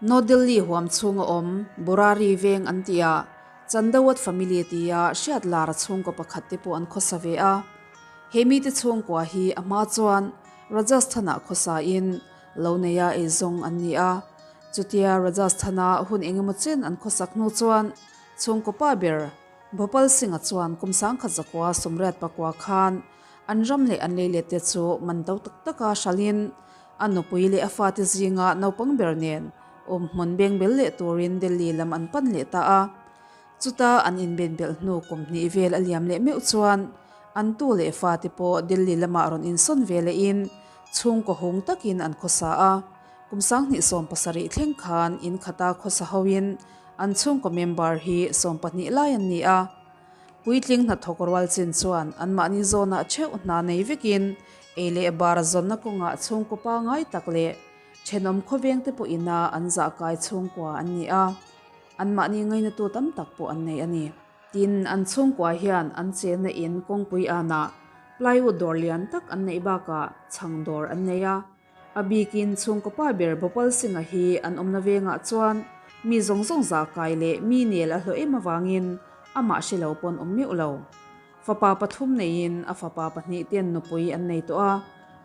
North Delhi huam chhunga awm Burari veng an tih ah Chandawat family tia hriat lar chhungkaw pakhat te pawh an khawsa ve a. He mite chhungkua hi a hma chuan Rajasthan-ah khawsa in lo neia eizawng an ni a. Chutia Rajasthan-a hun engemaw chen an khawsak hnu chuan chhungkaw pa ber Bhopal Singh-a chuan kum 1900 80 khan an ram leh an lei let te chu man do tak taka hralhin a nupui leh a fate zinga naupang ber nen awmhmun bengbel leh turin Delhi lam an pan leh ta a. Chuta an inbenbelh hnu kum hnih vel a liam leh meuh chuan an tu leh fate pawh Delhi lamah rawn insawn ve lehin chhungkaw hung takin an khawsa a. Kum 2017 thleng khan in khata khawsa hoin an chhungkaw member hi 12 lai an ni a. Puitling hnathawk rual chin chuan anmahni zawnah theuh hna nei vekin ei leh bar zawnna kawngah chhungkaw pangai tak leh thenawm khawvengte pawh ina an zahkai chhungkua an ni a, anmahni ngainatu tam tak pawh an nei a ni. Tin, an chhungkua hian an chenna in kawngpui anah plywood dawr lian tak an neih bakah chhang dawr an nei a. A bikin chhungkaw pa ber Bhopal Singh-a hi an awmna vengah chuan mi zawng zawng zah kai leh mi nel a hlawh em avangin amah hre lo pawn awm meuh lo. Fapa pathum neiin a fapa pahnih ten nupui an nei tawh a,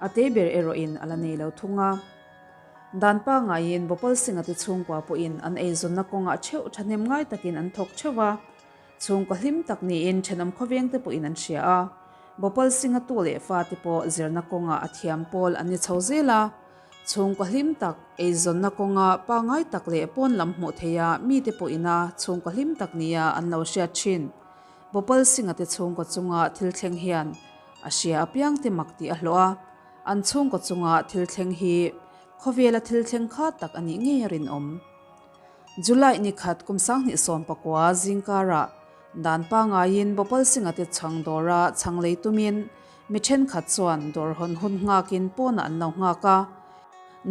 a te ber erawhin a la nei lo thung a. Dan pangaiin Bhopal Singh-a te chhungkua pawhin an eizawnna kawngah theuh thahnem ngai takin an thawk theuh a, Chhungkaw hlim tak niin thenawm khawveng te pawhin an hria a, Bhopal Singh-a tu leh fa te pawh zirna kawngah a thiam pawl an ni chho zel a. Chhungkaw hlim tak, eizawnna kawnga pangai tak leh pawn lam hmuh theiha mite pawhina chhungkaw hlim tak nia an lo hriat thin. Bhopal Singh-a te chhungkaw chunga thil thleng hian a hria apiang te mak tih a hlawh a, an chhungkaw chunga thil thleng hi khawvela thil thleng kha tak a nih ngei a rinawm. July ni khat kum 2019 zingkarah dan pangaiin Bhopal Singh-a te chhang dawra chhang lei tumin mi thenkhat chuan dawr hawn hun nghakin pawnah an lo nghak a.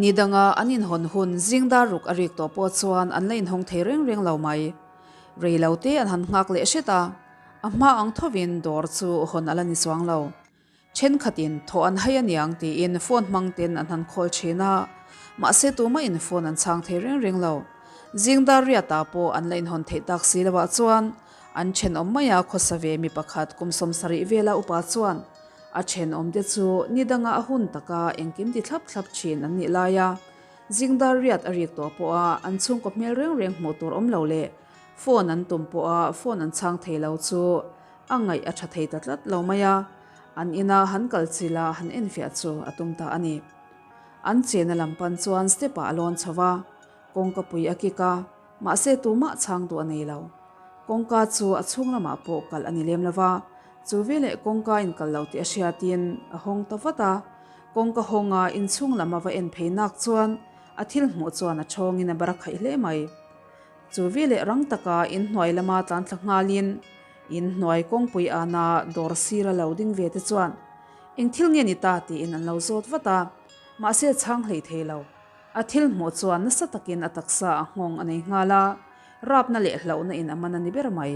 Ni danga an inhawn hun zing dar ruk a rik tawh pawh chuan an la inhawng thei reng reng lo mai. Rei lo te an han nghak leh hret a, a hma ang thovin dawr chu hawn a la ni chuang lo. Thenkhatin thaw an hai aniang tiin phone hmang ten an han call thin a, mahse tumahin phone an chhang thei reng reng lo. Zing dar riatah pawh an la inhawn theih tak si loah chuan an thenawm maia khawsa ve mi pakhat kum 70 vela upa chuan a thenawmte chu ni danga a hun taka engkim ti thlap thlap thin an nih laia zing dar riat a rik tawh pawha an chhungkaw hmel reng reng hmuh tur awm lo leh phone an tum pawha phone an chhang thei lo chu A ngaih a tha thei ta tlat lo mai a, an ina han kal chil a han enfiah chu a tum ta a ni. An chena lam pan chuan step ah a lawn chho va, kawngka pui a kik a, mahse tumah chhang duh a nei lo. Kawngka chu a chhung lamah pawh kalh a ni lem lo va, chu veleh kawngka in kal lo tih a hriatin a hawng ta vat a. Kawngka hawnga inchhung lam a va en phei nak chuan a thil hmuh chuan a thawngin a bar a khaih hle mai. Chu veleh rang taka inhnuai lama tlan thla nghalin Inhnuai kawngpui ana dawr sira lo ding ve te chuan eng thil nge ni ta tiin an lo zawt vat a, mahse a chhang hlei thei lo. A thil hmuh chuan nasa takin a taksa a nghawng a nei nghal a, rapna leh hlauhna in a man a ni ber mai.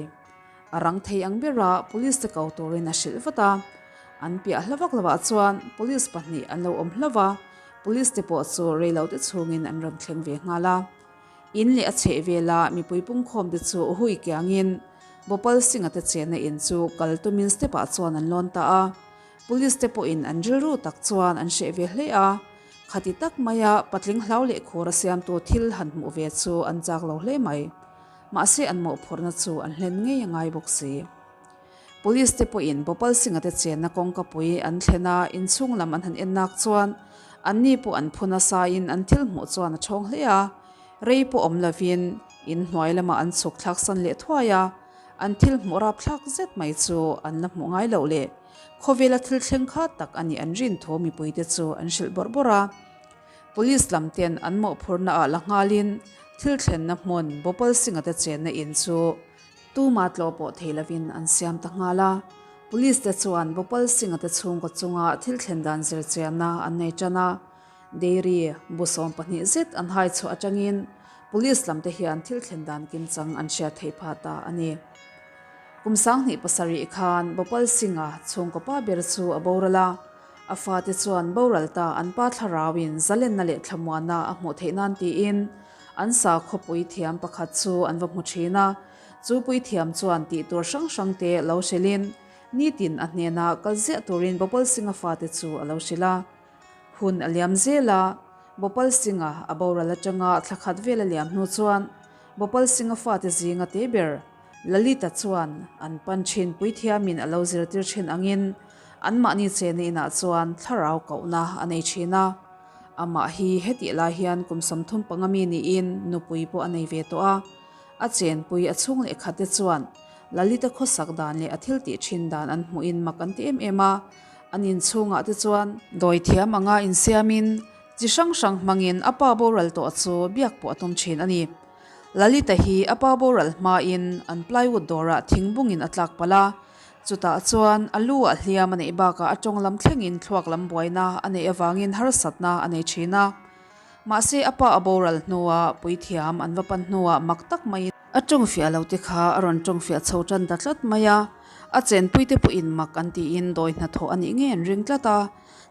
A rang thei ang bera police te ko turin a hrilh vat a, an piah hla vak lovah chuan police pahnih an lo awm hlauh a, police te pawh chu reilote chhungin an rawn thleng ve nghal a. In leh a chheh vela mipui pungkhawm te chu hui kiangin Bhopal Singh-a te chenna in chu kal tumin step-ah chuan an lawn ta a. Police te pawhin an rilru tak chuan an hreh ve hle a. Khati tak maia patling hlau leh khur a siamtu thil han hmuh ve chu an chak lo hle mai. Mahse an mawhphurhna chu an hlen ngei a ngai bawk si. Police te pawhin Bhopal Singh-a te chenna kawngkapui an thlen a, inchhung lam an han en nak chuan anni pawh an phu nasa in an thil hmuh chuan a thawng hle a. Rei pawh awm lovin in hnuai lamah an chhuk thlak san leh thuai a, an thil hmuh rap thlak zet mai chu an la hmuh ngai loh leh khawvela thil thleng kha tak a nih an rin thu mipuite chu an hrilh bawrh bawrh a. Police lam ten an mawhphurhna ah la nghalin thil thlenna hmun Bhopal Singh-a te chenna in chu Tuma tlawh pawh thei lovin an siam ta nghal a. Police te chuan Bhopal Singh-a te chhungkaw chunga thil thlen dan zirchianna an nei tan a. Dairy bu 12 zet an hai chhuah atangin police lam te hian thil thlen dan kimchang an hriat theih phah ta a ni. Kum 2007 khan Bhopal Singh-a chhungkaw pa ber chu a boral a. A fate chuan boral ta an pa thlarauin zalenna leh thlamuanna a hmuh theih nan tiin. an sakhaw puithiam pakhat chu an va hmu thin a. Chu puithiam chuan tih tur hrang hrang te lo hrilhin nitin a hnenah kal ziah turin Bhopal Singh-a fate chu a lo hrilh a. Hun a liam zel a, Bhopal Singh-a a boral atanga thla khat vel a liam hnu chuan Bhopal Singh-a fate zinga te ber Lalita chuan an pan thin puithiamin a lo zirtir thin angin anmahni chena inah chuan thlarau kohna a nei thin a. Amah hi hetih lai hian kum 35 mi niin nupui pawh a nei ve tawh a. A chenpui a chhung leh khatte chuan Lalita khawsak dan leh a thil tih thin dan an hmuhin mak an ti em em a. An inchhungah te chuan dawithiam anga insiamin chi hrang hrang hmangin a pa boral tawh chu biak pawh a tum thin a ni. Lalita hi a pa boral hmain an plywood dawrah thingbungin a tlak palh a, chutah chuan a lu ah hliam a neih bakah a tawng lam thlengin thluak lam buaina a neih avangin harsatna a nei thin a. Mahse a pa a boral hnua puithiam an va pan hnuah mak tak maiin a tawng fiah lo te kha a rawn tawng fiah chho tan ta tlat mai a, a chenpuite pawhin mak an tiin dawi hnathawh a nih ngei an ring tlat a.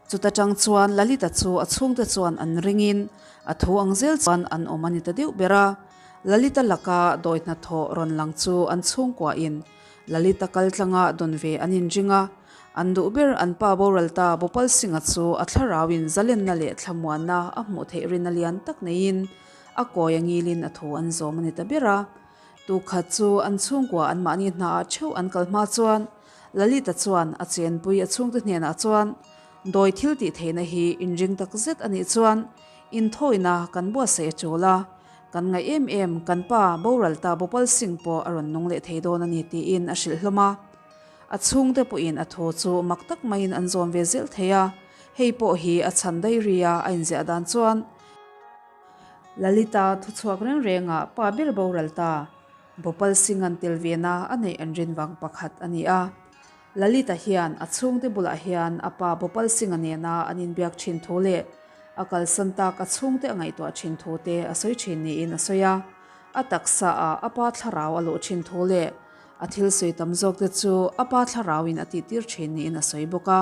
Chuta tang chuan Lalita chu a chhungte chuan an ringin a thu ang zel chuan an awm a ni ta deuh ber a. Lalita laka dawi hnathawh rawn lang chu an chhungkuahin Lalita kal tlanga dawn ve an inring a. An duh ber an pa boral ta Bhopal Singh-a chu a thlarauin zalenna leh thlamuanna a hmuh theih rinna lian tak neiin a kawi a ngilin a thu an zawm a ni ta ber a. Tukhat chu an chhungkua anmahni hnaah theuh an kal hma chuan Lalita chuan a chenpui a chhungte hnenah chuan dawi thil tih theihna hi inring tak zet a nih chuan inthawina kan buatsaih a tul a, kan ngaih em em kan pa boral ta Bhopal Singh pawh a rawn nung leh thei dawn a ni tiin a hrilh hlawm a. A chhungte pawhin a thu chu mak tak maiin an zawm ve zel thei a, hei pawh hi a chhan daih ri a a inziah dan chuan Lalita thuchhuak reng rengah pa ber boral ta Bhopal Singh an tel vena a neih an rin vang pakhat a ni a. Lalita hian a chhungte bulah hian a pa Bhopal Singh-a nena an inbiak thin thu leh a kalsan tak a chhungte a ngaihtuah thin thu te a sawi thin niin a sawi a. A taksa ah a pa thlarau a luh thin thu leh a thil sawi tam zawk te chu a pa thlarauin a tihtir thin niin a sawi bawk a.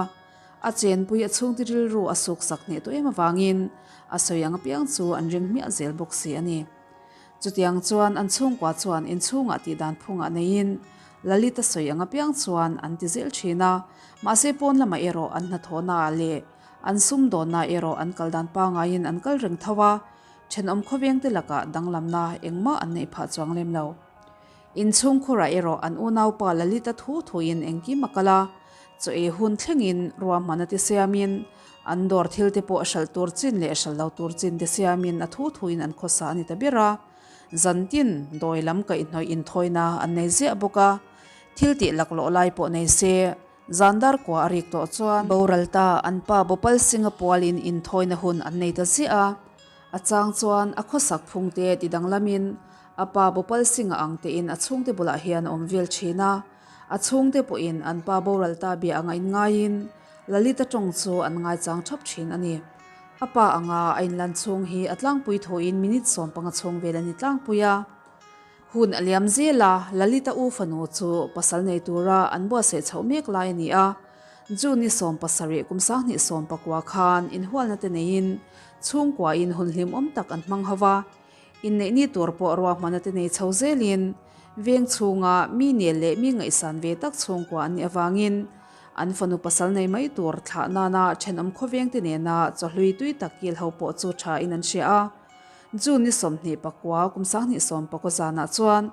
A chenpui a chhungte rilru a suksak hneh tawh em avangin a sawi ang apiang chu an ring hmiah zel bawk si a ni. Chutiang chuan an chhungkua chuan inchhungah tihdan phungah neiin Lalita sawi ang apiang chuan an ti zel thin a, mahse pawn lamah erawh an hnathawhnaah leh an sumdawnnaah erawh an kal dan pangaiin an kal reng tho a, thenawm khawvengte lakah danglamna engmah an neih phah chuang lem lo. Inchhungkhurah erawh an unaupa Lalita thu thuin engkim a kal a, chaw ei hun thlengin ruahman a ti siamin an dawr thil te pawh hralh tur chin leh hralh lo tur chin te siamin a thu thuin an khawsa a ni ta ber a. Zantin dawi lam kaihhnawih inthawina an nei ziah bawk a, thil tih laklawh lai pawh nei se zan dar kua a rik tawh chuan boral ta an pa Bhopal Singh-a pualin inthawina hun an nei ta ziah a. A chang chuan a khawsak phungte ti danglamin A pa Bhopal Singh-a ang tein a chhungte bulah hian a awm vel thin a. A chhungte pawhin an pa boral ta bia anga inngaiin Lalita tawng chu an ngaichang thap thin a ni. A pa anga a inlan chhung hi a tlangpui thuin minute 15 chhung vel a ni tlangpui a. Hun a liam zel a, Lalita u fanu chu pasal nei tura an buatsaih chhoh mek lai a ni a. June ni 17 kum 2019 khan inhualna te neiin chhungkuain hun hlimawm tak an hmang ho va. Inneih ni tur pawh ruahmana te nei chho zelin veng chhunga mi nel leh mi ngaihsan ve tak chhungkua an nih avangin an fanu pasal nei mai tur thlah nana thenawm khawveng te nena chawhlui tui tak kil ho pawh chu tha in an hria a. June ni 29 kum 2019 zanah chuan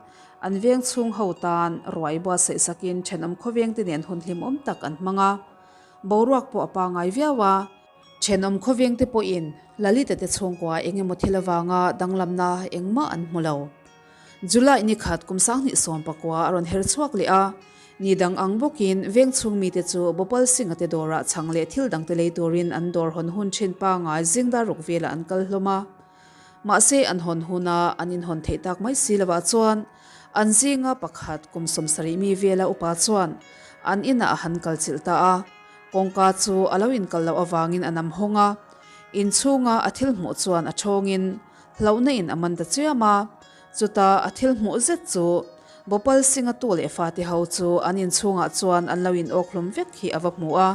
an veng chhung ho tan ruai buatsaih sakin thenawm khawveng te nen hun hlimawm tak an hmang a. Boruak pawh a pangai viau a. Thenawm khawveng te pawhin Lalita te chhungkua eng emaw thil avanga danglamna engmah an hmu lo. July ni khat kum 2019 a rawn her chhuak leh a, ni dang ang bawkin veng chhung mite chu Bhopal Singh-a te dawrah chhang leh thil dangte lei turin an dawr hawn hun thin pangai zingdar ruk velah an kal hlawm a. Mahse an hawn huna an inhawn theih tak mai si lovah chuan an zinga pakhat kum 70 mi vela upa chuan an inah a han kal chilh ta a. Kawngka chu a lo inkal loh avangin a nam hawng a, inchhunga a thil hmuh chuan a thawngin hlauhna in a man ta chiam a. Chuta a thil hmuh zet chu Bhopal Singh-a tu leh fate ho chu an inchhungah chuan an lo in awk hlum vek hi a va hmu a.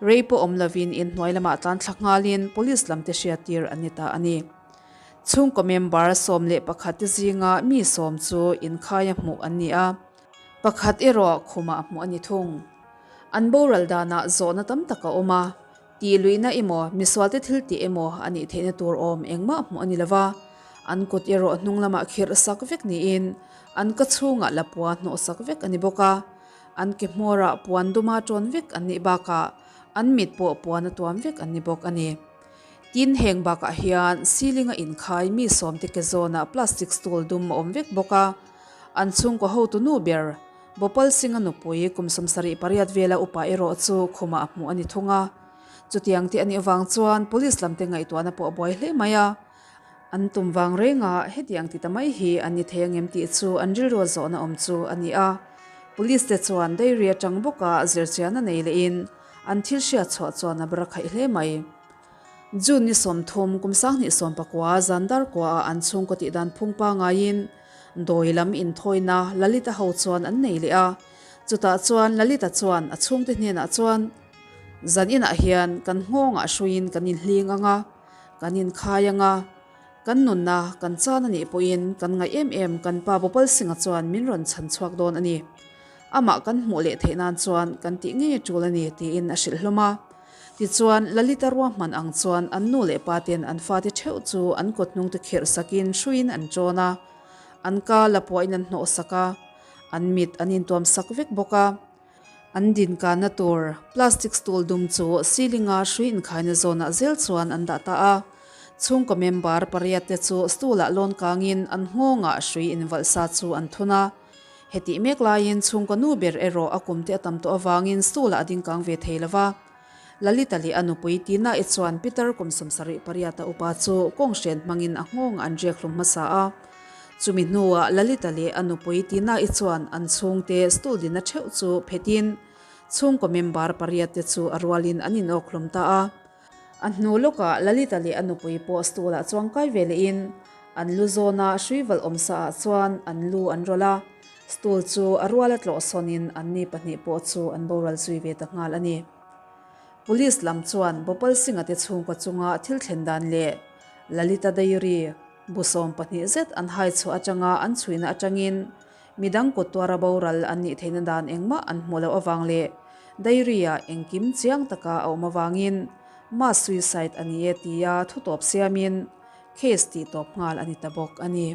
Rei pawh awm lovin inhnuai lamah tlan thla nghalin police lamte hriattir an ni ta a ni. Chhungkaw member 11 te zinga mi sawm chu inkhaia hmuh an ni a, pakhat erawh khumah hmuh a ni thung. An boral danah zawhna tam tak a awm a, tih luihna emaw misualte thil tih emaw a nih theihna tur awm engmah hmuh a ni lova, an kut erawh hnung lamah khirh sak vek niin an ka chhungah lapua hnawh sak vek a ni bawk a, an ke hmawrah puan duma tawn vek an nih bakah an mit pawh puan a tuam vek an ni bawk a ni. Tin, heng bakah hian ceiling a inkhai mi sawmte ke zawnah plastic stool dum a awm vek bawk a, an chhungkaw hotu nu ber Bhopal Singh-a nupui kum 78 vela upa erawh chu khumah a hmuh a ni thung a. Chutiang te a nih avang chuan police lamte ngaihtuahna pawh a buai hle mai a. An tum vang renga hetiang ti ta mai hi an ni thei angem tih chu an rilru a zawhna awm chu a ni a. Police te chuan diary atang bawka zirchian a nei lehin An thil hriat chhuah chuan a ber a khaih hle mai. June ni 30, kum 2019 zan dar kuaah an chhungkaw tih dan phung pangaiin dawi lam inthawina Lalita ho chuan an nei leh a. Chutah chuan Lalita chuan a chhungte hnenah chuan, Zan inah hian kan nghawngah hruiin kan inhling ang a, kan inkhai ang a, kan nunna kan chan a nih pawhin kan ngaih em em kan pa Bhopal Singh-a chuan min rawn chhan chhuak dawn a ni. Amah kan hmuh leh theih nan chuan kan tih ngei a tul a ni tiin a hrilh hlawm a. Tichuan, Lalita ruahman ang chuan an nu leh pa ten an fate theuh chu an kawt hnung te khirh sakin hruiin an tawn a, an ka la puahin an hnawh sak a, an mit an intuam sak vek bawk a. An dinkanna tur plastic stool dum chu ceiling-a hrui inkhaina zawnah zel chuan an dah ta a. Chhungkaw member pariat te chu stool-ah lawn kangin an nghawngah hrui invalh sa chu an thun a. Hetih mek laiin chhungkaw nu ber erawh a kumte a tam tawh avangin stool-ah a ding kang ve thei lo va. Lalita leh a nupui Tina-i chuan Peter kum 78 a upa chu kawnghren hmangin a nghawngah an riak hlum hmasa a. Chumi hnuah Lalita leh a nupui Tina-i chuan an chhungte stool dinna theuh chu phetin chhungkaw member pariat te chu a rualin an inawk hlum ta a. A hnu lawkah Lalita leh a nupui pawh stool-ah chuan kai ve lehin an lu zawna hruivalh awmsaah chuan an lu an rawlh a, stool chu a ruala tlawh sawnin anni pahnih pawh chu an boral zui ve ta nghal a ni. Police lam chuan Bhopal Singh-a te chhungkaw chunga thil thlen dan leh Lalita Diary bu 12 zet an hai chhuah atanga an chhuina atangin Midang kut tuara boral an nih theihna dan engmah an hmuh loh avang leh diary-ah engkim chiang taka a awm avangin mass suicide a ni e tia thutawp siamin case tih tawp nghal a ni ta bawk a ni.